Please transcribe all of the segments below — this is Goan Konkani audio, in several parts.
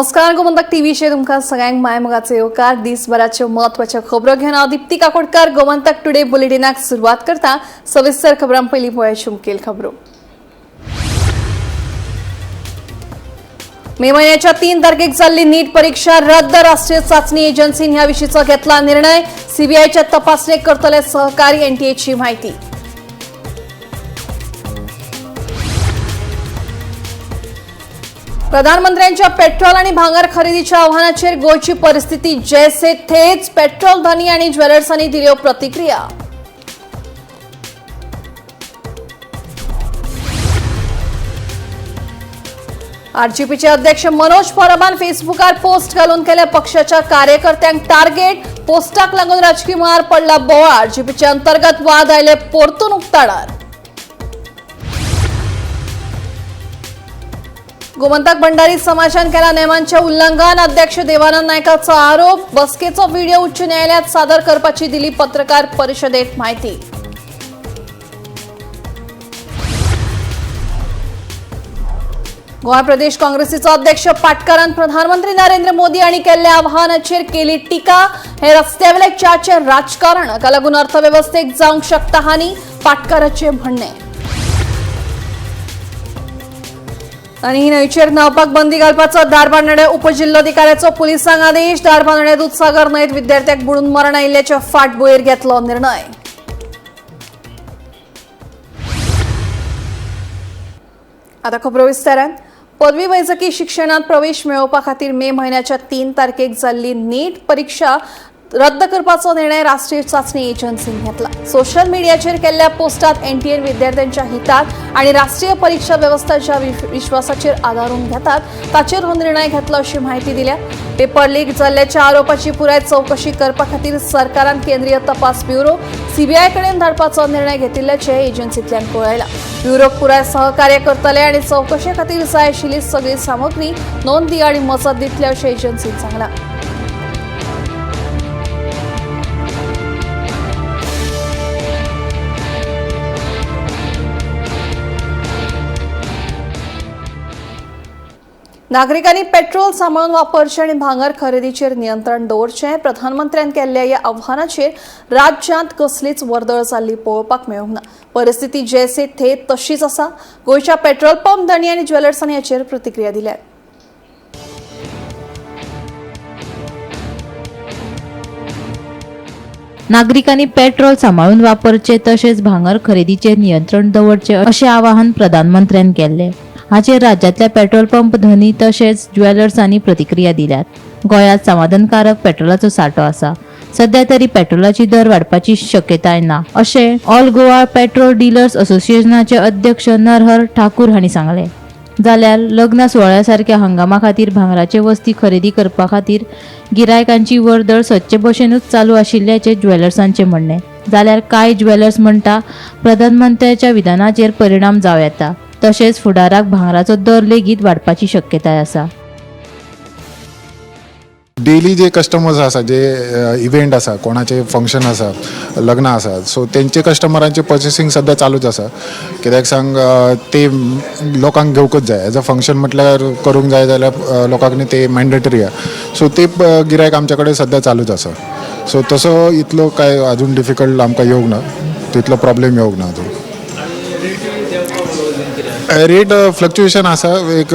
नमस्कार, गोमंतक टीव्हीचेर तुमकां सगळ्यांक मायमोगाचो येवकार. दिसभराच्यो म्हत्वाच्यो खबरो घेवन हांव दीप्ती काकोडकर गोमंतक टुडे बुलेटिनाक सुरवात करता. सविस्तर खबरां पयलीं पळोवया मुखेल खबरो. मे महिन्याच्या 3 तारखेक जाल्ली नीट परीक्षा रद्द. राष्ट्रीय चाचणी एजन्सीन ह्या विशींचो घेतला निर्णय. सीबीआयच्या तपासणेक करतले सहकारी. एनटीएची माहिती. प्रधानमंत्र्यांच्या पेट्रोल आणि भांगर खरेदीच्या आव्हानाचेर गोंयची परिस्थिती जैसे थेच. पेट्रोल धनी आणि ज्वेलर्सांनी दिल्यो प्रतिक्रिया. आरजीपीचे अध्यक्ष मनोज परबान फेसबुकार पोस्ट घालून केल्या पक्षाच्या कार्यकर्त्यांक टार्गेट. पोस्टाक लागून राजकी मळार पडला बोवाळ. आरजीपीचे अंतर्गत वाद आयले परतून उक्ताडार. गोमंतक भंडारी समाजान केला नेमांचे उल्लंघन. अध्यक्ष देवानंद नायकाचो आरोप. बसकेचो व्हिडिओ उच्च न्यायालयात सादर करपाची दिली पत्रकार परिषदेत माहिती. गोवा प्रदेश काँग्रेसीचो अध्यक्ष पाटकारान प्रधानमंत्री नरेंद्र मोदी हांणी केल्ल्या आव्हानाचेर केली टीका. हे रस्त्यावेले च्याचें राजकारण, हाका लागून अर्थवेवस्थेक जावंक शकता हानी, पाटकाराचें म्हणणें. आनी न्हंयचेर न्हांवपाक बंदी घालपाचो धारबांदोडें उपजिल्लोधिकाऱ्याचो पुलिसांक आदेश. धारबांदोडें दुदसागर न्हंयेत विद्यार्थ्याक बुडून मरण आयिल्ल्याच्या फाटभुंयेर घेतलो निर्णय. आता खबरो विस्तारान. पदवी वैजकी शिक्षणात प्रवेश मेळोवपा खातीर मे महिन्याच्या 3 तारखेक जाल्ली नीट परीक्षा रद्द करपाचो निर्णय राष्ट्रीय चाचणी एजन्सीन घेतला. सोशल मिडियाचेर केल्ल्या पोस्टात एनटीएन विद्यार्थ्यांच्या हितात आणि राष्ट्रीय परीक्षा व्यवस्था ज्या विश्वासाचेर आदारून घेतात ताचेर हो निर्णय घेतला अशी माहिती दिल्या. पेपर लीक जाल्ल्याच्या आरोपाची पुराय चवकशी करपा खातीर सरकारान केंद्रीय तपास ब्युरो सीबीआय कडेन धाडपाचो निर्णय घेतिल्ल्याचें एजन्सींतल्यान कळयलां. ब्युरोक पुराय सहकार्य करतले आणि चवकशे खातीर जाय आशिल्ली सगळी सामग्री, नोंदी आणि मजत दितले अशें एजन्सीन सांगलां. नागरिकांनी पेट्रोल सांबाळून वापरचें आनी भांगर खरेदीचेर नियंत्रण दवरचें. प्रधानमंत्र्यान केल्ल्या ह्या आव्हानाचेर राज्यांत कसलीच वर्दळ जाल्ली पळोवपाक मेळूंक ना. परिस्थिती जैसे थे तशीच आसा. गोंयच्या पेट्रोल पंप धनी आनी ज्वेलर्सांनी हाचेर प्रतिक्रिया दिल्या. नागरिकांनी पेट्रोल सांबाळून वापरचे तशेंच भांगर खरेदीचेर नियंत्रण दवरचें अशें आवाहन प्रधानमंत्र्यान केल्लें. हाचेर राज्यांतल्या पेट्रोल पंप धनी तशेंच ज्वेलर्सांनी प्रतिक्रिया दिल्यात. गोंयांत समाधानकारक पेट्रोलाचो सांठो आसा. सध्या तरी पेट्रोलाची दर वाडपाची शक्यताय ना अशें ऑल गोवा पेट्रोल डिलर्स असोसिएशनाचे अध्यक्ष नरहर ठाकूर हांणी सांगलें. जाल्यार लग्न सुवाळ्या सारक्या हंगामा खातीर भांगराचे वस्ती खरेदी करपा खातीर गिरायकांची वर्दळ सदचे भशेनूच चालू आशिल्ल्याचें ज्वेलर्सांचें म्हणणें. जाल्यार कांय ज्वेलर्स म्हणटा प्रधानमंत्र्याच्या विधानाचेर परिणाम जावं येता, तशेंच फुडाराक भांगराचो दर लेगीत वाडपाची शक्यताय आसा. डेली जे कस्टमर्स आसा, जे इव्हेंट आसा, कोणाचे फंक्शन आसा, लग्न आसा, सो तेंचे कस्टमरांचे पर्चेसिंग सद्या चालूच आसा. कित्याक सांग, ते लोकांक घेवकूच जाय. एज अ फंक्शन म्हटल्यार करूंक जाय जाल्यार लोकांक न्ही ते मॅन्डेटरी आसा. सो ते गिरायक आमच्या कडेन सद्या चालूच आसा. सो तसो इतलो काय अजून डिफिकल्ट आमकां येवंक ना, तितलो प्रॉब्लेम येवंक ना अजून. रेट फ्लक्च्युएशन आसा, एक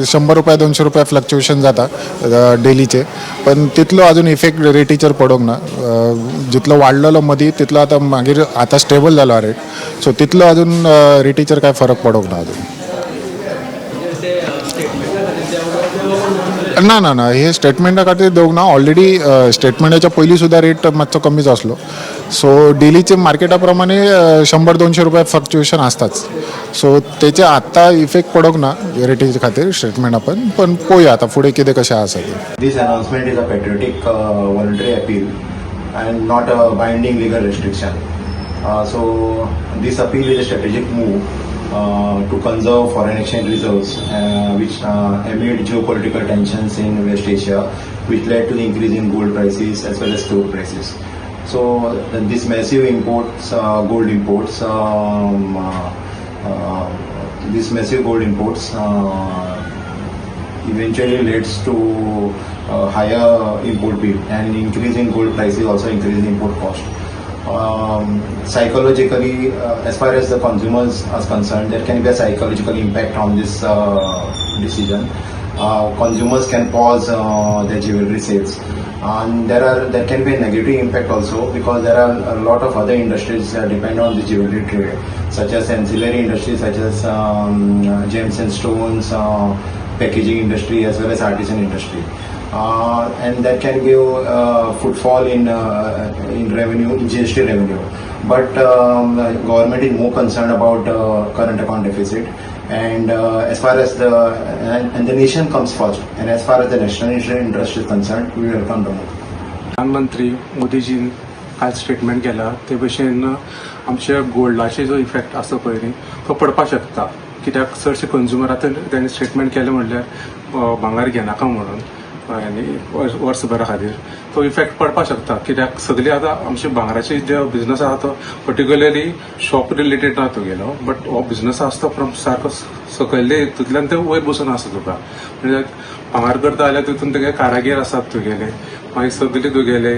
100 रुपया 200 रुपया फ्लक्च्युएशन जाता डेलीचे, पण तितलो अजून इफेक्ट रेटीचेर पडोंक ना. जितलो वाडलेलो मदीं तितलो आतां मागीर आतां स्टेबल जालो रेट. सो तितलो अजून रेटीचेर कांय फरक पडोंक ना अजून. ना ना ना, हे स्टेटमेंटा खातीर दिवंक ना. ऑलरेडी स्टेटमेंटाच्या पयलीं सुद्दां रेट मातसो कमीच आसलो. सो डेलीचे मार्केटा प्रमाणे 100-200 रुपया फ्लक्च्युएशन आसताच. सो तेचे आत्तां इफेक्ट पडोंक ना रेटीचे खातीर स्टेटमेंटा पण, पण पळोवया आतां फुडें कितें कशें आसा तें. This announcement is a patriotic voluntary appeal and not a binding legal restriction. So this appeal is a strategic move to conserve foreign exchange reserves, which amid geopolitical tensions in West Asia, which led to the increase in gold prices as well as crude prices. So this massive imports, gold imports, this massive gold imports eventually leads to higher import bill, and increase in gold prices also increase in import cost. Psychologically, as far as the consumers are concerned, there can be a psychological impact on this decision. Consumers can pause their jewelry sales, and there can be a negative impact also, because there are a lot of other industries that depend on the jewelry trade, such as ancillary industries such as gems and stones, packaging industry, as well as artisan industry. And that can give footfall in revenue, in GST revenue. But the government is more concerned about current account deficit, and as far as the and the nation comes first. And as far as the national interest is concerned, we welcome the move. प्रधानमंत्री मोदीजीन काल स्टेटमेंट केला ते भशेन आमच्या गोल्डाचे जो इफेक्ट आसा पळय न्ही तो पडपाक शकता, कित्याक चडशे कंज्युमर आतां तेणी स्टेटमेंट केलें म्हणल्यार भांगर घेनाका म्हणून आनी वर्सभरा खातीर तो इफेक्ट पडपाक शकता, कित्याक सगळे आतां आमचे भांगराचे जे बिझनस आसा तो पर्टिक्युलरली शॉप रिलेटेड ना तुगेलो, बट हो बिझनस आसा तो फ्रॉम सारको सकयल्ले हितूंतल्यान ते वयर बसून आसा तुका. म्हणजे भांगर करता जाल्यार तितून तुगे कारागीर आसात तुगेले, मागीर सगळे तुगेले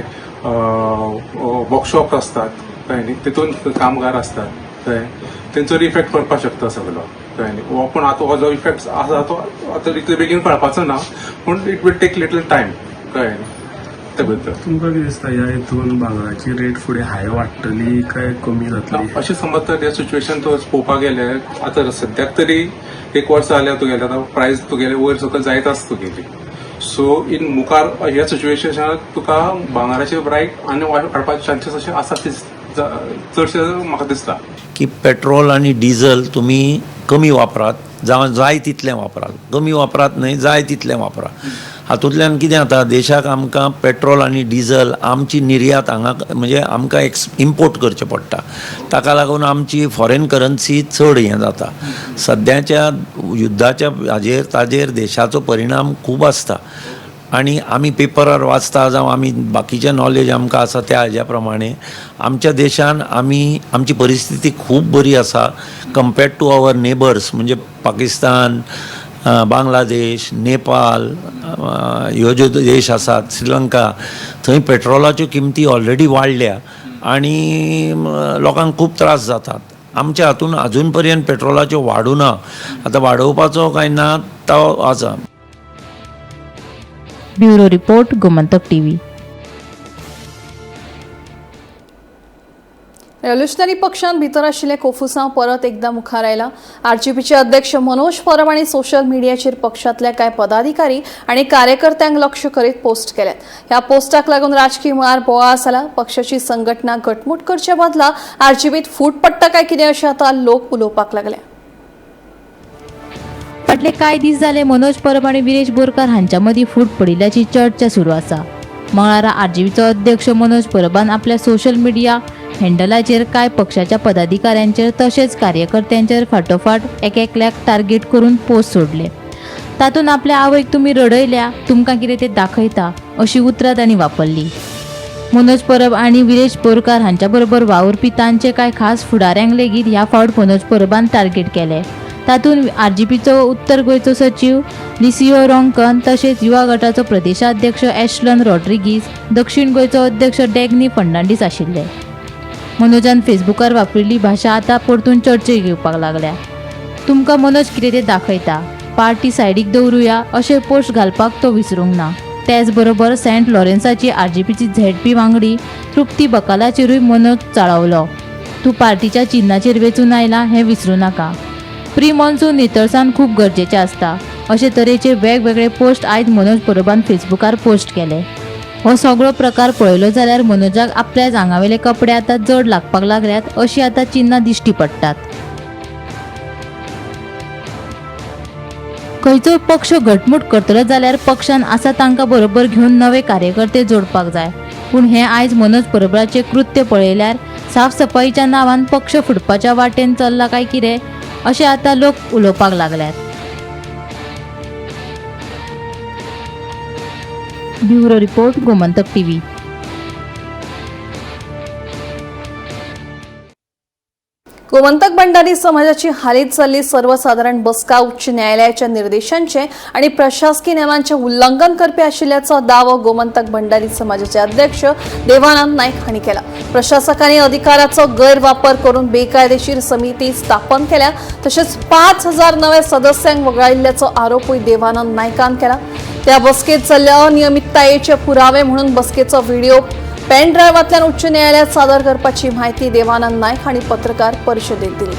वर्कशॉप आसतात, कळ्ळें न्ही, तितून कामगार आसतात, कळ्ळें, तेंचो इफेक्ट पडपाक शकता सगलो, कळ्ळें न्ही. हो पूण आतां हो जो इफेक्ट आसा तो आतां इतले बेगीन कळपाचो ना, पूण it will take little time, कळ्ळें न्ही ते बद्दल. तुमकां कितें दिसता ह्या हितून भांगराची रेट फुडें हाय वाडटली काय कमी जातली? अशें समज तर ह्या सिच्युएशन तो पळोवपाक गेले आतां सद्याक तरी एक वर्स जाल्यार तुगेलें आतां प्रायस तुगेले वयर सकयल जायत आसा तुगेली. सो इन मुखार ह्या सिच्युएशनाक तुका भांगराचे प्रायस आनी वाडपाचे चान्सीस अशे आसा ते चडशे म्हाका दिसता की पेट्रोल आनी डिझल तुमी कमी वापरात, जावं जाय तितलें वापरात, कमी वापरात न्हय, जाय तितलें वापरात. हातूंतल्यान कितें जाता, देशाक आमकां पेट्रोल आनी डिझल आमची निर्यात हांगा म्हणजे आमकां इम्पोर्ट करचें पडटा, ताका लागून आमची फॉरेन करन्सी चड हें जाता. सद्याच्या युद्धाच्या हाजेर ताजेर देशाचो परिणाम खूब आसता आनी आमी पेपरार वाचता जावं आमी बाकीचें नॉलेज आमकां आसा त्या हाज्या प्रमाणे आमच्या देशान आमी आमची परिस्थिती खूब बरी आसा कम्पेर्ड टू our neighbours, म्हणजे पाकिस्तान, बांगलादेश, नेपाल, ह्यो ज्यो देश आसात, श्रीलंका, थंय पेट्रोलाच्यो किमती ऑलरेडी वाडल्या आनी लोकांक खूब त्रास जातात. आमच्या हातून अजून पर्यंत पेट्रोलाच्यो वाडूना, आतां वाडोवपाचो काय ना तो आसा. Bureau report, Gomantak TV. Revolutionary पक्षान भितर आशिल्ले कोफुसांव परत एकदा मुखार आयला. आरजीपीचे अध्यक्ष मनोज परब आनी सोशल मिडियाचेर पक्षांतल्या कांय पदाधिकारी आनी कार्यकर्त्यांक लक्ष करीत पोस्ट केल्यात. ह्या पोस्टाक लागून राजकी मळार बोवाळ जाला. पक्षाची संघटना घटमूट करचे बदला आरजीपीत फूट पडटा काय कितें अशें आतां लोक उलोवपाक लागले. फाटले कांय दीस जाले मनोज परब आनी विरेश बोरकार हांच्या मदीं फूट पडिल्ल्याची चर्चा सुरू आसा. मंगळारा आरजीपीचो अध्यक्ष मनोज परबान आपल्या सोशल मिडिया हँडलाचेर कांय पक्षाच्या पदाधिकाऱ्यांचेर तशेंच कार्यकर्त्यांचेर फाटोफाट एक एकल्याक टार्गेट करून पोस्ट सोडले. तातूंत आपल्या आवयक तुमी रडयल्या, तुमकां कितें तें दाखयता अशी उतरां तांणी वापरली. मनोज परब आनी विरेश बोरकार हांच्या बरोबर वावुरपी तांचे कांय खास फुडाऱ्यांक लेगीत ह्या फावट मनोज परबान टार्गेट केले. तातूंत आरजीपीचो उत्तर गोंयचो सचीव लिसियो रोंकन, तशेंच युवा गटाचो प्रदेशाध्यक्ष एशलन रॉड्रिगीज, दक्षिण गोंयचो अध्यक्ष डॅग्नी फर्नांडीस आशिल्ले. मनोजान फेसबुकार वापरिल्ली भाशा आतां परतून चर्चेक येवपाक लागल्या. तुमकां मनोज कितें तें दाखयता, पार्टी सायडीक दवरुया अशें पोस्ट घालपाक तो विसरूंक ना. त्याच बरोबर सेंट लॉरेन्साची आरजीपीची झेडपी वांगडी तृप्ती बकालाचेरूय मनोज चाळवलो. तूं पार्टीच्या चिन्नाचेर वेंचून आयला हें विसरूं नाका. प्री मॉन्सून नितळसाण खूब गरजेचें आसता अशे तरेचे वेगवेगळे पोस्ट आयज मनोज परबान फेसबुकार पोस्ट केले. हो सगळो प्रकार पळयलो जाल्यार मनोजाक आपल्या आंगावेले कपडे आतां जड लागपाक लागल्यात अशी आतां चिन्नां दिश्टी पडटात. खंयचोय पक्ष घटमूट करतलो जाल्यार पक्षान आसा तांकां बरोबर घेवन नवे कार्यकर्ते जोडपाक जाय. पूण हें आयज मनोज परबाचें कृत्य पळयल्यार साफसफाईच्या नांवान पक्ष फुटपाच्या वाटेन चल्ला काय कितें अशें आतां लोक उलोवपाक लागल्यात. Bureau report, Gomantak TV. Gomantak Bhandari समाजाची हालींच जाल्ली सर्वसादारण बसका उच्च न्यायालयाच्या निर्देशांचे आणि प्रशासकीय नेमांचे उल्लंघन करपी आशिल्ल्याचो दावो गोमंतक भंडारी समाजाचे अध्यक्ष देवानंद नाईक हांणी केला. प्रशासकांनी अधिकाराचो गैरवापर करून बेकायदेशीर समिती स्थापन केल्या तशेंच 5,000 नवे सदस्यांक वगळायिल्ल्याचो आरोपूय देवानंद नायकान केला. त्या बसकेत जाल्ल्या अनियमिततायेचे पुरावे म्हणून बसकेचो व्हिडिओ पेन ड्रायव्हांतल्यान उच्च न्यायालयात सादर करपाची माहिती देवानंद नायक हांणी पत्रकार परिशदेत दिली.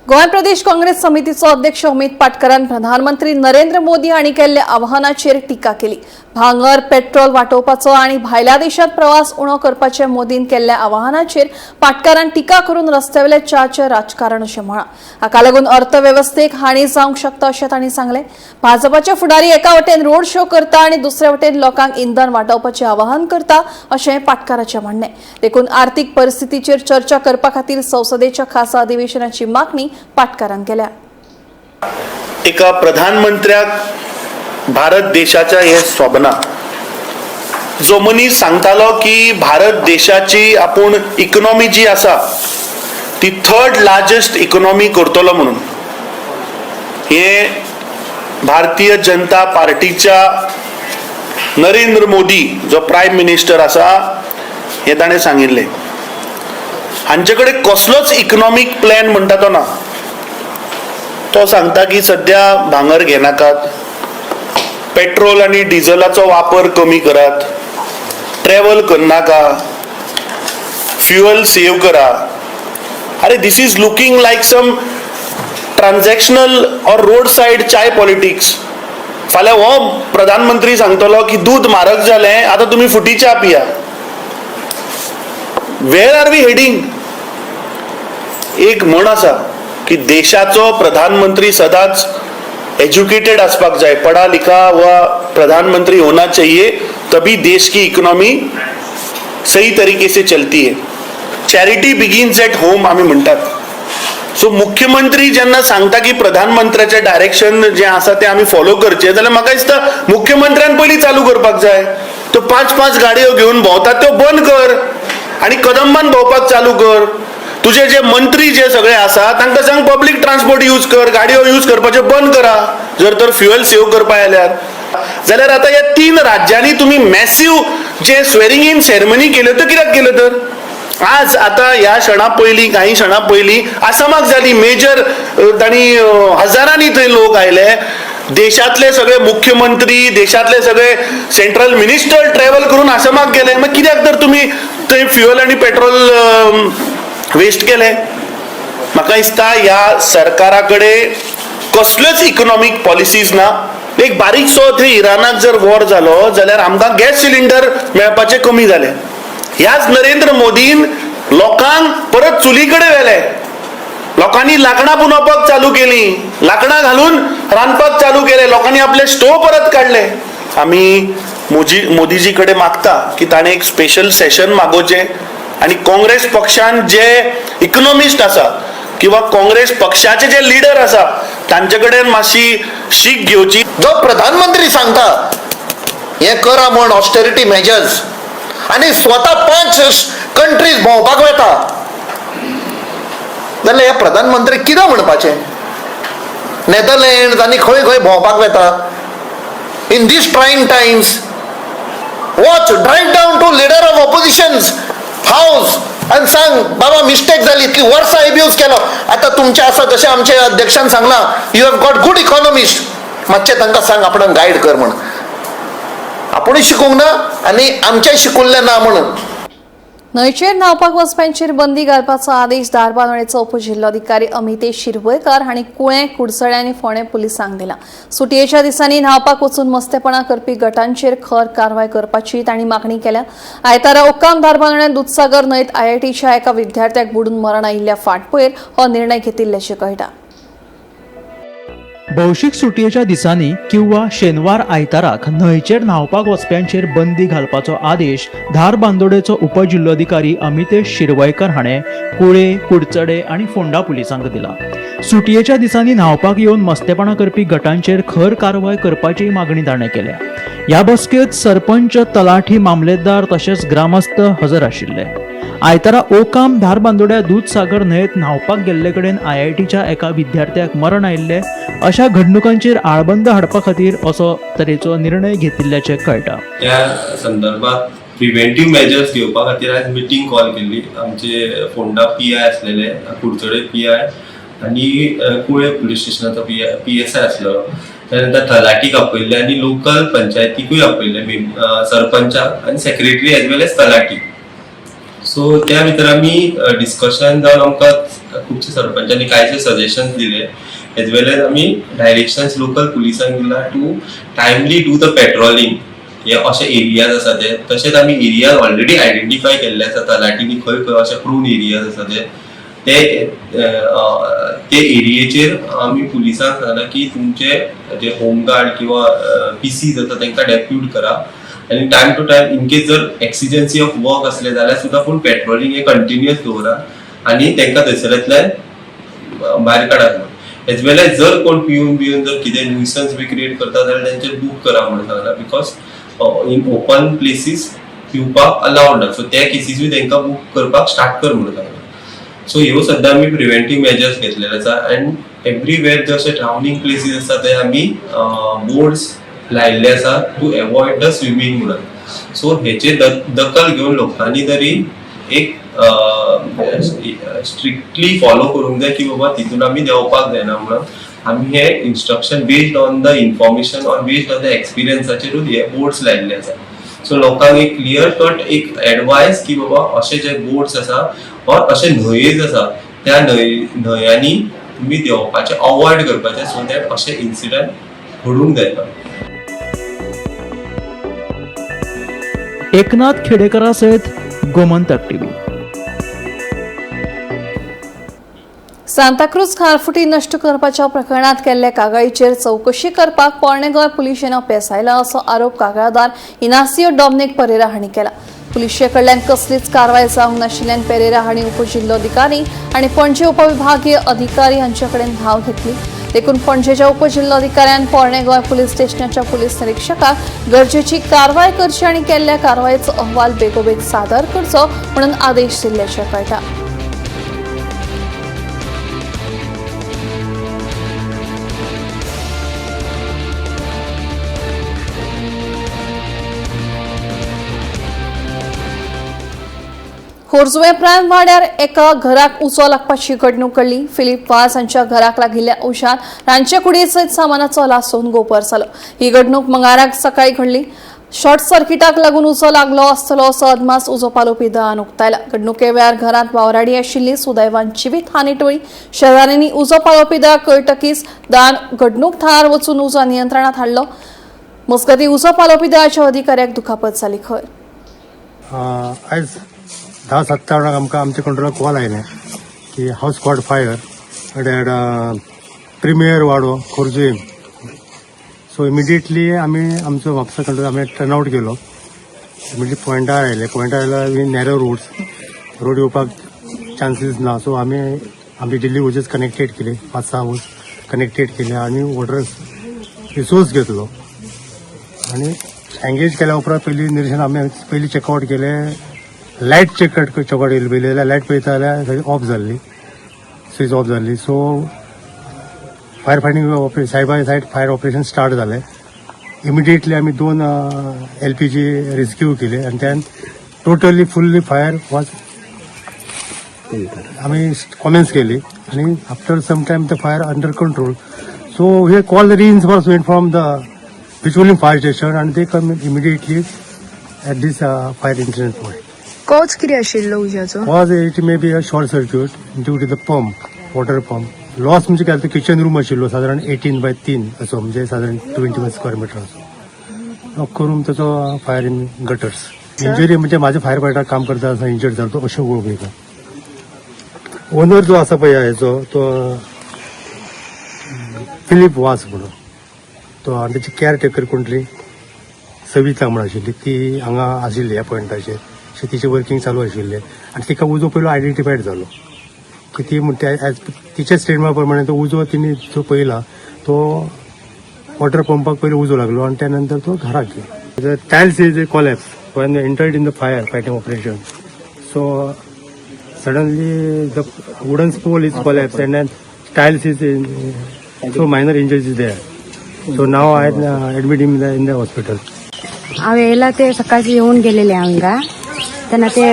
गोंय प्रदेश काँग्रेस समितीचो अध्यक्ष अमित पाटकरान प्रधानमंत्री नरेंद्र मोदी हांणी केल्ल्या आवाहनाचेर टिका केली. भांगर पेट्रोल वाटोवपाचो आनी भायल्या देशांत प्रवास उणो करपाचे मोदीन केल्ल्या आवाहनाचेर पाटकारान टिका करून रस्त्यावेल्या च्याचें राजकारण अशें म्हळां. हाका लागून अर्थवेवस्थेक हानी जावंक शकता अशें तांणी सांगलें. भाजपाचे फुडारी एका वटेन रोड शो करता आनी दुसऱ्या वटेन लोकांक इंधन वाटोवपाचें आवाहन करता अशें पाटकाराचें म्हणणें. देखून आर्थीक परिस्थितीचेर चर्चा करपा खातीर संसदेच्या खासा अधिवेशनाची मागणी पाटकारान केल्या. एका प्रधानमंत्र्याक भारत देशाच्या हे सोबना. जो मनीस सांगतालो की भारत देशाची आपूण इकॉनॉमी जी आसा ती थर्ड लार्जस्ट इकॉनॉमी करतलो म्हणून, हे भारतीय जनता पार्टीच्या नरेंद्र मोदी जो प्रायम मिनिस्टर आसा हे ताणें सांगिल्लें. हांचे कडेन कसलोच इकॉनॉमीक प्लॅन म्हणटा तो ना. तो सांगता की सद्या भांगर घेनाकात, पेट्रोल आनी डिझलाचो वापर कमी करात, ट्रॅव्हल करनाका, फ्युअल सेव करा. अरे this is looking like some transactional or road side chai politics. फाल्यां हो प्रधानमंत्री सांगतलो की दूद म्हारग जालें, आतां तुमी फुटी च्या पिया. Where are we heading? एक म्हण आसा की देशाचो प्रधानमंत्री सदांच एज्युकेटेड आसपाक जाय, पढ़ा लिखा हुआ प्रधानमंत्री होना चाहिए, तभी देश की इकोनॉमी सही तरीके से चलती है. चॅरिटी बिगिन्स एट होम आमी म्हणटात. सो मुख्यमंत्री जेन्ना सांगता की प्रधानमंत्र्याचें डायरेक्शन जें आसा तें आमी फॉलो करचें, जाल्यार म्हाका दिसता मुख्यमंत्र्यान पयलीं चालू करपाक जाय. त्यो 5-5 गाडयो घेवन भोंवतात त्यो बंद कर आनी कदंबान भोंवपाक चालू कर. तुजे जे मंत्री जे सगळे आसा तांकां सांग पब्लीक ट्रान्सपोर्ट यूज कर, गाडयो यूज करपाच्यो बंद करा जर तर फ्युएल सेव करपा जाल्यार. जाल्यार आतां ह्या 3 राज्यांनी तुमी मॅसीव जे स्वेरिंग इन सेरेमनी केल्यो त्यो कित्याक केल्यो तर? आज आतां ह्या क्षणा पयलीं, कांय क्षणा पयलीं आसामाक जाली मेजर, तांणी हजारांनी थंय लोक आयले. देशांतले सगळे मुख्यमंत्री, देशांतले सगळे सेंट्रल मिनिस्टर ट्रॅव्हल करून आसामाक गेले. मागीर कित्याक तर तुमी थंय फ्युएल आनी पेट्रोल वेस्ट केले? म्हाका दिसता ह्या सरकारा कडेन कसल्योच इकॉनॉमीक पॉलिसीज ना. एक बारीकसो थंय इराणाक जर वॉर जालो जाल्यार आमकां गॅस सिलिंडर मेळपाचें कमी जालें. ह्याच नरेंद्र मोदीन लोकांक परत चुली कडेन व्हेले. लोकांनी लाकडां पुनोवपाक चालू केली, लाकडां घालून रांदपाक चालू केले, लोकांनी आपले स्टोव परत काडले. आमी मोदीजी कडेन मागता की ताणें एक स्पेशल सेशन मागोवचें आनी काँग्रेस पक्षान जे इकॉनॉमिस्ट आसा किंवा काँग्रेस पक्षाचे जे लिडर आसा तांचे कडेन मातशी शीक घेवची. जो प्रधानमंत्री सांगता हे करा म्हण ऑस्टेरिटी मेजर्स आनी स्वता 5 कंट्रीज भोंवपाक वता जाल्यार हे प्रधानमंत्री कितें म्हणपाचें? नेदरलँड आनी खंय खंय भोंवपाक वता. In these trying times watch drive down to leader of opposition's house आनी सांग बाबा मिस्टेक जाली, इतली वर्सां एब्यूज केलो. आतां तुमचें आसा जशें आमचे अध्यक्षान सांगलां, you have got good economist, मातशें तांकां सांग आपणाक गायड कर म्हण. आपुणूय शिकूंक ना आनी आमचें शिकुल्लें ना म्हणून. न्हंयचेर न्हांवपाक वचप्यांचेर बंदी घालपाचो आदेश धारबांदोडेचो उपजिल्लोधिकारी अमितेश शिरवयकार हांणी कुळें, कुडचडें आनी फोंडें पुलिसांक दिला. सुटयेच्या दिसांनी न्हांवपाक वचून मस्तेपणां करपी गटांचेर खर कारवाय करपाची तांणी मागणी केल्या. आयतारा ओक्काम धारबांदोड्यान दुदसागर न्हंयत आयआयटीच्या एका विद्यार्थ्याक बुडून मरण आयिल्ल्या फाटभुंयेर हो निर्णय घेतिल्ल्याचें कळटा. भौशीक सुटयेच्या दिसांनी किंवा शेनवार आयताराक न्हंयचेर न्हांवपाक वचप्यांचेर बंदी घालपाचो आदेश धारबांदोडेचो उपजिल्लोधिकारी अमितेश शिरवयकर हाणें कुळे, कुडचडे आनी फोंडा पुलिसांक दिला. सुटयेच्या दिसांनी न्हांवपाक येवन मस्तेपणां करपी गटांचेर खर कारवाय करपाची मागणी ताणें केल्या. ह्या बसकेंत सरपंच, तलाठी, मामलेदार तशेंच ग्रामस्थ हजर आशिल्ले. आयतारा ओकाम धारबांदोड्या दूदसागर न्हंयेत न्हांवपाक गेल्ले कडेन आयआयटीच्या एका विद्यार्थ्याक मरण आयिल्लें. अशा घडणुकांचेर आळबंद हाडपा खातीर असो तरेचो निर्णय घेतिल्ल्याचें कळटा. त्या संदर्भात प्रिव्हेंटीव मेजर्स घेवपा खातीर आयज मिटींग कॉल केल्ली. आमचे फोंडा पी I आसलेले, कुडचडे पी I आनी कुळे पुलीस स्टेशनाचो पी एस I आसलेलो. त्यानंतर तलाठीक आपयल्ले आनी लोकल पंचायतीकूय आपयल्ले, सरपंचाक आनी सेक्रेटरी एज वेल एज तलाठी. सो त्या भितर आमी डिस्कशन जावन आमकां खुबशे सरपंचांनी कांयचे सजेशन्स दिले, एज वेल एज आमी डायरेक्शन्स लोकल पुलिसांक दिला to timely do the patrolling. हे अशे एरियाज आसा ते, तशेंच आमी एरियाज ऑलरेडी आयडेंटिफाय केल्ले आसा तलाठींनी, खंय खंय अशे प्रोन एरियाज आसा ते ते ते एरियेचेर आमी पुलिसांक सांगला की तुमचे जे होमगार्ड किंवा पीसीज आसा तांकां डेप्यूट करा आनी time to time in case जर एक्सिजन्सी ऑफ वर्क असले जाल्यार सुद्दां पूण पेट्रोलिंग हे कंटिन्युअस दवरा आनी तांकां थंयसरांतल्यान भायर काडात म्हणून. एज वेल एज जर कोण पिवन बिवन जर कितें न्युसन्स बी क्रिएट करता जाल्यार तेंचेर बूक करा म्हणून सांगला, because in open places पिवपाक अलावड ना. सो त्या केसीसूय तांकां बूक करपाक स्टार्ट कर म्हणून सांगला. सो ह्यो सद्या आमी प्रिव्हेंटीव मेजर्स घेतलेले आसा अँड एवरीवेर जे अशे ड्रावनिंग प्लेसीस आसा ते आमी बोर्ड्स लायिल्ले आसा टू एवॉयड the swimming म्हणून. सो हेचे दखल घेवन लोकांनी तरी एक स्ट्रिक्टली फॉलो करूंक जाय की बाबा तितून आमी देंवपाक जायना म्हणून. आमी हे instruction based on the information or based on the एक्सपिरियन्साचेरूच हे बोर्ड्स लायिल्ले आसा. सो लोकांक एक क्लियर कट एक एडवायस की बाबा अशे जे बोर्ड्स आसा ऑर अशे न्हंयेच आसा, त्या न्हंयांनी तुमी देंवपाचें अवॉयड करपाचें, सो that अशे इन्सिडंट घडूंक जायना. एकनाथ खेडेकरा सयत गोमंतक टीव्ही. सांताक्रूज खारफुटी नश्ट करपाच्या प्रकरणात केल्ल्या कागाळीचेर चवकशी करपाक पोरणे गोंय पुलिशेन अपेस आयला असो आरोप कागाळदार इनासियो डॉमनिक परेरा हांणी केला. पुलिशे कडल्यान कसलीच कारवाय जावंक नाशिल्ल्यान पेरेरा हांणी उपजिल्लोधिकारी आनी पणजे उपविभागीय अधिकारी हांचे कडेन धांव घेतली. देखून पणजेच्या उपजिल्लोधिकाऱ्यान पोरणे गोंय पुलीस स्टेशनाच्या पुलीस निरिक्षकाक गरजेची कारवाय करची आनी केल्ल्या कारवायेचो अहवाल बेगोबेग सादर करचो म्हणून आदेश दिल्ल्याचें कळटा. खोर्जुवें प्रायम वाड्यार एका घराक उजो लागपाची घडणूक घडली. फिलीप वास हांच्या घराक लागिल्ल्या उज्यांत रांदचे कुडी सयत सामानाचो लासून गोबर जालो. ही घडणूक मंगळाराक सकाळी घडली. शॉर्ट सर्किटाक लागून उजो लागलो आसतलो असो अदमास उजो पालोवपी दळान उक्तायला. घडणुके वेळार घरांत वावराडी आशिल्ली. सुदैवान जिवीत हानी टळ्ळी. शेजाऱ्यांनी उजो पालोवपी दळाक कळटकीच दळान घडणूक थळार वचून उजो नियंत्रणात हाडलो. मजगतीं, उजो पालोवपी दळाच्या अधिकाऱ्याक दुखापत जाली खंय. आयज 10:57 आमकां आमच्या कंट्रोलाक कॉल आयलें की house caught fire at Premier वाडो, खोर्जुवें. सो इमिडिएटली आमी आमचो म्हापसा कंट्रोल आमी टर्न आवट केलो. इमिडिएटली पॉयंटार आयले. पॉयंटार आयल्यार नॅरो रोड्स, रोड येवपाक चान्सीस ना. सो आमी आमचे डेली होजीस कनेक्टेड केले, पांच सहा होज कनेक्टेड केले आनी वॉटर रिसोर्स घेतलो आनी एंगेज केल्या उपरांत पयलीं निरीक्षण आमी पयलीं चेकआवट केलें. लायट चेकआवट केली पयली जाल्यार लायट पळयता जाल्यार सगळी ऑफ जाल्ली, स्विच ऑफ जाल्ली. So fire fighting side by side fire operation start जालें. इमिडिएटली आमी दोन एलपीजी रेस्क्यू केले आनी त्यान टोटली फुल्ली फायर वॉज आमी कॉमेन्स केली आनी after some time the fire under control. So hey call reinforcement from the Bicholim fire station and they come immediately at this fire incident point. Cause कितें आशिल्लो उज्याचो? Cause, it may be a short circuit due to the pump, water pump. Loss म्हणजे काय, किचन रूम आशिल्लो सादारण 18 बाय 3 असो, म्हणजे सादारण 21 स्क्वेअर मिटर असो. अख्खो रूम ताचो फायर इन गटर्स. इंजरी म्हणजे माझे फायर फायटर काम करता आसतना इंजर्ड जालो तो अशोक गोळवेकर. ओनर जो आसा पळय हेचो, तो फिलीप वास म्हणून तो आनी तेची केअर टेकर कोण तरी सविता म्हूण आशिल्ली. ती हांगा आशिल्ली ह्या पॉयंटाचेर. अशें तिचें वर्किंग चालू आशिल्लें आनी तिका उजो पयलो आयडेंटिफायड जालो. की ती म्हणटा एज तिच्या स्टेटमेंटा प्रमाणे तो उजो तिने जो पळयला तो वॉटर पंपाक पयलीं उजो लागलो आनी त्या नंतर तो घराक गेलो. The tiles is a collapse when they entered in the fire fighting operation. So suddenly the wooden pole is collapsed and then tiles is in, so minor injuries is there. So now I admit him in the hospital. हांव येयला ते सकाळचे येवन गेलेले हांगा तेन्ना ते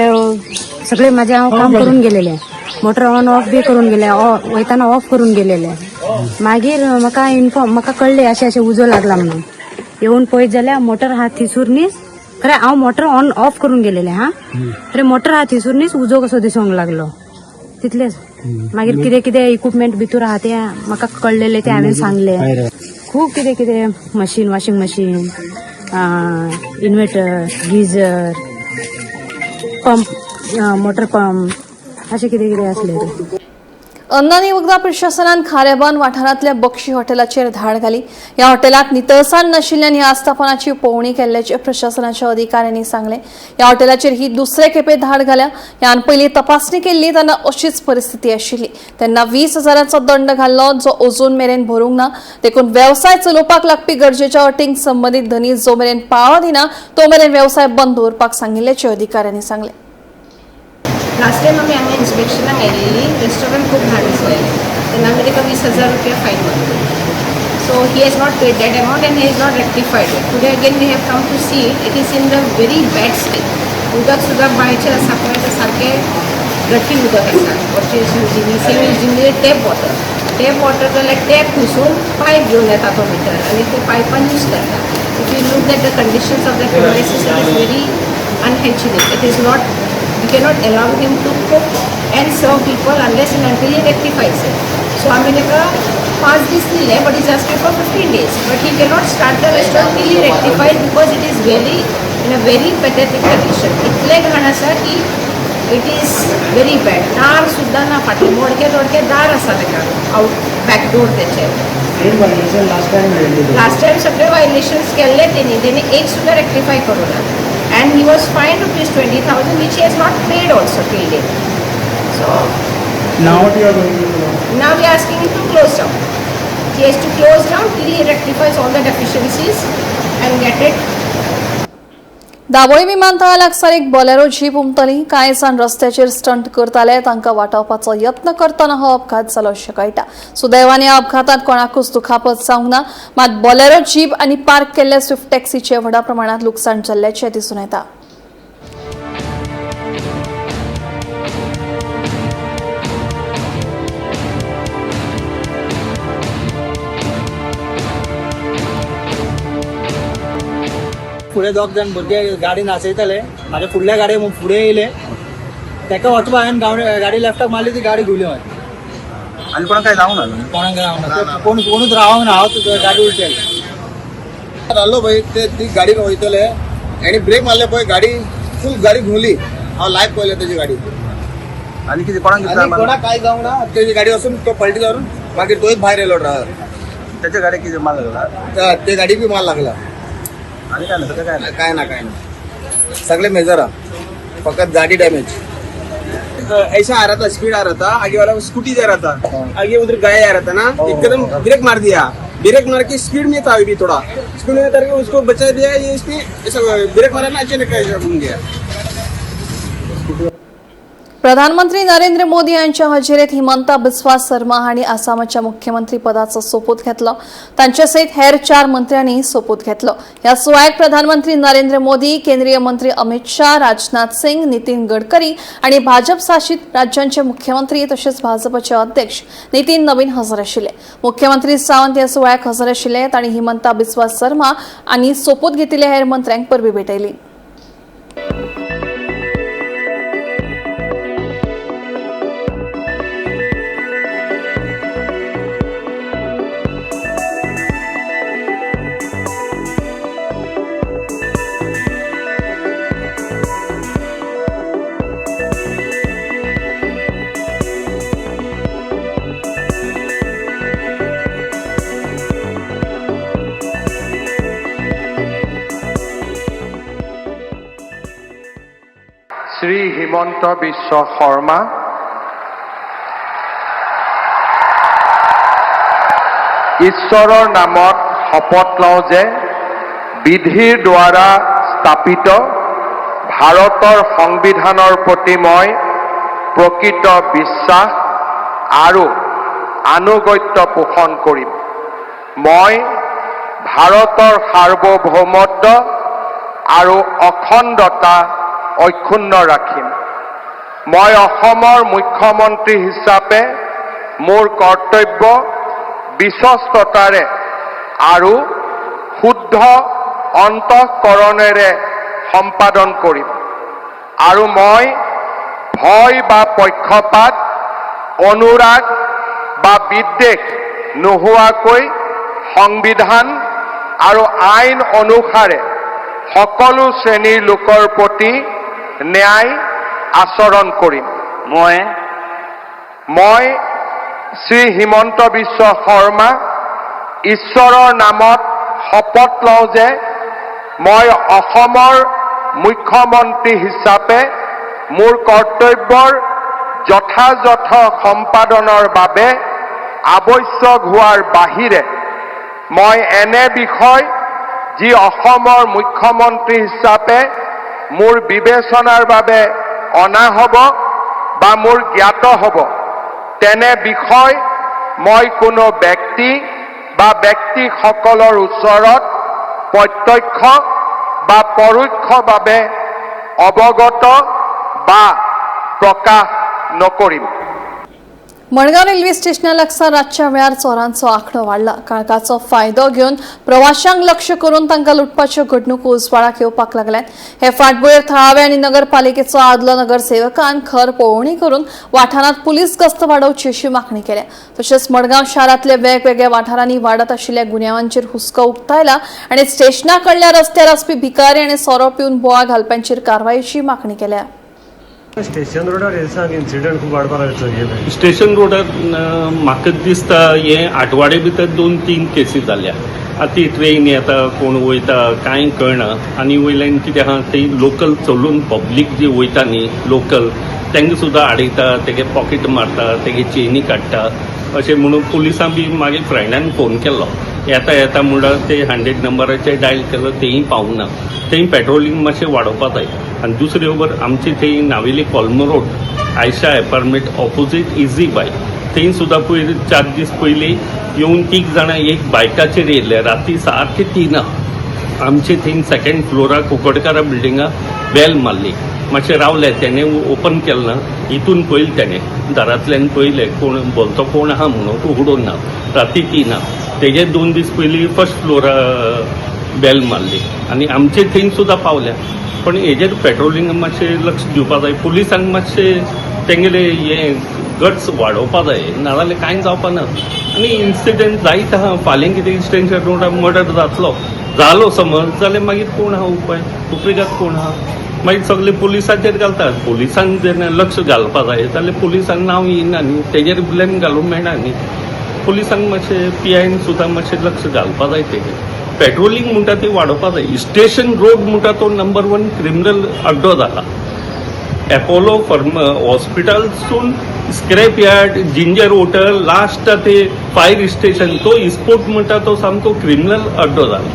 सगळे माझे हांव काम करून गेलेले, मोटर ऑन ऑफ बी करून गेले, वयताना ऑफ करून गेलेले. मागीर म्हाका इन्फॉर्म म्हाका कळ्ळें अशें अशें उजो लागला म्हणून. येवन पळयत जाल्यार मोटर हा थंयसूर न्हीच, खरें हांव मोटर ऑन ऑफ करून गेलेले हा, खरें मोटर हा थंयसूर न्हीच उजो कसो दिसूंक लागलो तितलेच. मागीर कितें कितें इक्विपमेंट भितर आहा ते म्हाका कळ्ळेले ते हांवें सांगले. खूब कितें कितें machine, washing machine, inverter, geyser, pump, motor pump अशें कितें कितें आसलें ते. अन्न आनी वखदां प्रशासनान खारेबान वाठारांतल्या बक्षी हॉटेलाचेर धाड घाली. ह्या हॉटेलात नितळसाण नाशिल्ल्यान ह्या आस्थापनाची पळोवणी केल्ल्याचें प्रशासनाच्या अधिकाऱ्यांनी सांगलें. ह्या हॉटेलाचेर ही दुसरे खेपे धाड घाल्या. ह्यान पयलीं तपासणी केल्ली तेन्ना अशीच परिस्थिती आशिल्ली. तेन्ना 20,000चो दंड घाल्लो जो अजून मेरेन भरूंक ना. देखून वेवसाय चलोवपाक लागपी गरजेच्या अटींक संबंदीत धनी जो मेरेन पाळो दिना तो मेरेन वेवसाय बंद दवरपाक सांगिल्ल्याचें अधिकाऱ्यांनी सांगलें. लास्ट टायम आमी हांगा इन्स्पेक्शनाक आयिल्ली, रेस्टॉरंट खूब घाण आसलेलें तेन्ना आमी ताका 20,000 रुपया फायन मारली. So he has not paid that amount and he has not rectified it. Today again we have come to see it, it is in the very bad state. उदक सुद्दां बांयचेर आसा पळय ते सारकें गठी उदक आसा. What is using same using tap water, tap water जाल्यार टॅप थंयसून पायप घेवन येता तो भितर आनी ते पायपान यूज करता. If you look at the conditions of the premises, it is very unhygienic. It is not, we cannot allow him to cook and serve people unless and until he rectifies it. So आम्ही ताका 5 दीस दिले, but he's asking for 15 days. But he cannot start the restaurant till he rectifies because it is very in a very pathetic condition. इतले घाण आसा की it is very bad. दार सुद्दां ना, फाटले मोडके तोडके दार आसा ताका, आउट बॅक डोर तेचे. लास्ट टायम सगळे वायलेशन्स केल्ले तेणी, तेणी एक सुद्दां रेक्टिफाय करूं ना. And he was fined rupees 20,000, which he has not paid also till date. So Now what you are going to do? Now we are asking him to close down. He has to close down till he rectifies all the deficiencies and get it. Dabolim विमानतळा लागसार एक बोलेरो जीप उमतली. कांय जाण रस्त्याचेर स्टंट करताले, तांकां वाटावपाचो यत्न करतना हो अपघात जालो अशें कळटा. सुदैवान ह्या अपघातांत कोणाकूच दुखापत जावंक ना, मात बोलेरो जीप आनी पार्क केल्ल्या स्विफ्ट टॅक्सीचे व्हडा प्रमाणांत लुकसाण जाल्ल्याचें दिसून येता. फुडें दोग जाण भुरगे गाडी नाचयताले, म्हाज्या फुडल्या गाडये फुडें येयले, तेका वचपा हांवें गाडी लेफ्टाक मारली, ती गाडी घुली मागीर. आनी कोणाक काय जावंक ना? कोणाक जावंक ना, कोण कोणूच रावंक ना, हांव गाडी उलटी आयली. रावलो पळय ते ती गाडी वयतले आनी ब्रेक मारले पळय, गाडी फूल गाडी घुंवली. हांव लायव्ह पळयले तेजी गाडी. आनी कितें कोणाक कोणाक काय जावंक ना, तेजी गाडी वचून तो पलटी मारून मागीर तोच भायर येयलो ड्रायव्हर. तेच्या गाडयेक कितें माल लागला? ते गाडी बी माल लागला. आणि काय ना, काय ना, काय ना, काय ना, सगळे मेजर फकत गाड़ी डैमेज. ऐसा आ रहा था, स्पीड आ रहा था, आगे वाला स्कूटी जा रहा था, आगे उधर गाय आ रहा था ना, एकदम ब्रेक मार दिया. ब्रेक मार के स्पीड में था, अभी थोड़ा स्पीड में करके उसको बचा दिया. ये इसने ऐसा ब्रेक मारा ना, अचानक ऐसा घूम गया. प्रधानमंत्री नरेंद्र मोदी यांच्या हजेरीत हिमंता बिस्वा शर्मा हांणी आसामाच्या मुख्यमंत्री पदाचो सोपूत घेतलो. तांचे सयत हेर 4 मंत्र्यांनी सोपूत घेतलो. ह्या सुवाळ्याक प्रधानमंत्री नरेंद्र मोदी, केंद्रीय मंत्री अमित शाह, राजनाथ सिंग, नितीन गडकरी आनी भाजप शासित राज्यांचे मुख्यमंत्री तशेंच भाजपचे अध्यक्ष नितीन नवीन हजर आशिल्ले. मुख्यमंत्री सावंत ह्या सुवाळ्याक हजर आशिल्ले. तांणी हिमंता बिस्वा शर्मा आनी सोपूत घेतिल्ल्या हेर मंत्र्यांक परबीं भेटयली. Shri Himanta Biswa Sarma, ঈশ্বৰৰ নামত শপত লওঁ যে বিধিৰ দ্বাৰা স্থাপিত ভাৰতৰ সংবিধানৰ প্ৰতি মই প্ৰকৃত বিশ্বাস আৰু আনুগত্য পোষণ কৰিম। মই ভাৰতৰ সাৰ্বভৌমত্ব আৰু অখণ্ডতা অক্ষুণ্ণ ৰাখিম। মই অসমৰ মুখ্যমন্ত্ৰী হিচাপে মোৰ কৰ্তব্য বিশ্বস্ততাৰে আৰু শুদ্ধ অন্তঃকৰণেৰে সম্পাদন কৰিম আৰু মই ভয় বা পক্ষপাত, অনুৰাগ বা বিদ্বেষ নোহোৱাকৈ সংবিধান আৰু আইন অনুসাৰে সকলো শ্ৰেণীৰ লোকৰ প্ৰতি ন্যায় আচৰণ কৰিম। মই শ্ৰী হিমন্ত বিশ্ব শৰ্মা ঈশ্বৰৰ নামত শপত লওঁ যে মই অসমৰ মুখ্যমন্ত্ৰী হিচাপে মোৰ কৰ্তব্যৰ যথাযথ সম্পাদনৰ বাবে আৱশ্যক হোৱাৰ বাহিৰে মই এনে বিষয় যি অসমৰ মুখ্যমন্ত্ৰী হিচাপে মোৰ বিবেচনাৰ বাবে অনা হ'ব বা মোৰ জ্ঞাত হ'ব, তেনে বিষয় মই কোনো ব্যক্তি বা ব্যক্তিসকলৰ ওচৰত প্ৰত্যক্ষ বা পৰোক্ষভাৱে অৱগত বা প্ৰকাশ নকৰিম। मडगांव रेल्वे स्टेशना लागसार रातच्या वेळार चोरांचो आंकडो वाडला. काळखाचो फायदो घेवन प्रवाशांक लक्ष करून तांकां लुटपाच्यो घडणुको उजवाडाक येवपाक लागल्यात. हे फाटभुंयेर थळावे आनी नगरपालिकेचो आदलो नगरसेवकान खर पळोवणी करून वाठारांत पुलीस गस्त वाडोवची अशी मागणी केल्या. तशेंच मडगांव शारांतल्या वेगवेगळ्या वाठारांनी वाडत आशिल्ल्या गुन्यांवांचेर हुस्को उक्तायला आनी स्टेशना कडल्या रस्त्यार आसपी भिकारी आनी सोरो पिवन बोवाळ घालप्यांचेर कारवायेची मागणी केल्या. स्टेशन रोडार हे सांग इन्सिडंट खूब वाडपाक लागले. स्टेशन रोडार म्हाका दिसता हे आठवाडे भितर 2-3 केसी जाल्या. आतां ती ट्रेन येता, कोण वयता कांय कळना. आनी वयल्यान कितें आहा, थंय लोकल चलून पब्लीक जी वयता न्ही लोकल, तांकां सुद्दां आडयता, तेगे पॉकेट मारता, तेगे चेनी काडटा अशें म्हणून पुलिसां बी मागीर फ्रेंडान फोन केल्लो, येता येता म्हणल्यार ते 100 नंबराचेर डायल केलो, तेंय पावना. थंय पेट्रोलिंग मातशें वाडोवपा जाय. आनी दुसरी खबर, आमची थंय Navelim कोलमो road, Ayesha apartment opposite easy buy, थंय सुद्दां पयर 4 दीस पयलीं येवन 3 जाणां एक बायकाचेर येयल्ले राती सारके 3 आमचे थंय सेकंड फ्लोराक कुकडकारा बिल्डिंगा बेल मारली. मातशें रावले, तेणें ओपन केलें ना. हितून पयलें तेणें, दारांतल्यान पयलें कोण भलतो कोण आहा म्हणून, उगडून ना राती 3. तेजे 2 दीस पयलीं फर्स्ट फ्लोरा बेल मारली आनी आमचे थंय सुद्दां पावल्या. पण हेजेर पेट्रोलिंग मातशें लक्ष दिवपा जाय, पुलिसांक मातशें तेंगेले हे गट्स वाडोवपा जाय, नाजाल्यार कांय जावपा ना. आनी इन्सिडंट जायत आहा. फाल्यां कितें स्टेशन रोडार मर्डर जातलो, जालो समज जाल्यार मागीर कोण आहा उपाय, उपरिगात कोण आहा? मागीर सगळे पुलिसांचेर घालतात. पुलिसांक जेन्ना लक्ष घालपा जाय जाल्यार पुलिसांक नांव येयना न्ही, तेजेर ब्लेम घालूंक मेळना न्ही. पुलिसांक मातशें पी आयन सुद्दां मातशें लक्ष घालपा जाय. तेजेर पेट्रोलिंग म्हणटा ती वाडोवपा जाय. स्टेशन रोड म्हणटा तो नंबर 1 क्रिमिनल अड्डो जाला. एपोलो फर्म हॉस्पिटलसून scrap yard, ginger hotel, last ते फायर स्टेशन, तो स्पोट म्हणटा तो सामको क्रिमिनल अड्डो जाला.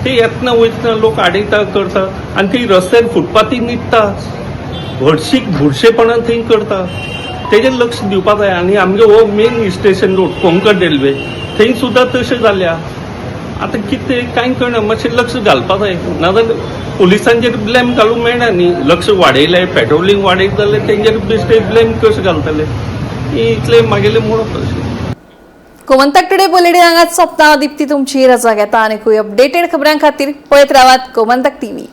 ते येतना वयतना लोक आडयता करता आनी ती रस्त्यार फुटपाथी न्हिदता, हळशीक बुरशेपणान थंय करता. तेजेर लक्ष दिवपा जाय. आनी आमगे हो main station road Konkan railway, थंय सुद्दां तशें जाल्या. आतां कितें कांय कळना. मातशें लक्ष घालपा जाय, नाजाल्यार पुलिसांचेर ब्लेम घालूंक मेळना न्ही. लक्ष वाडयलें, पेट्रोलिंग वाडयत जाल्यार तेंचेर बेश्टे ब्लेम कशें घालतले? इतलें म्हागेलें म्हणप अशें. गोमंतक टुडे बुलेटिन हांगाच सोंपता. दीप्ती तुमची रजा घेता. आनीकूय अपडेटेड खबरां खातीर पळयत रावात गोमंतक टीव्ही.